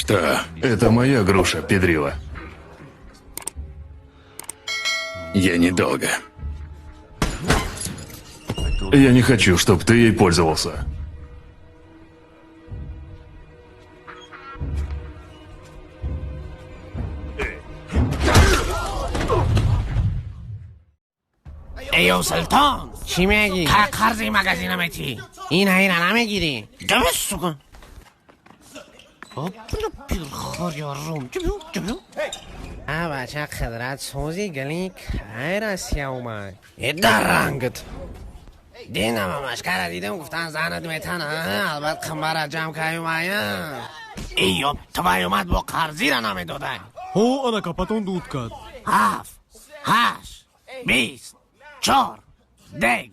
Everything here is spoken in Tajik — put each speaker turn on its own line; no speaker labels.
Что?
Это моя груша, педрила.
Я недолго.
Я не хочу, чтобы ты ей пользовался.
Эй, султон!
Чӣ мегӣ?
Ка қарзи магазина метӣ?
Ин ҳайра намегирӣ?
Дурус кун. Пирхор ёрум.
А бача қидрат сози гали кай Россия омад?
Э дарангт. Динам амашкара дидам, гуфтан занат метана, албат қимбара ҷамъ каюмая. Эй, ёб твою мать, бо қарзира намедодай.
Ҳо, ана капатон дуд кард.
7, 8, 24, дег.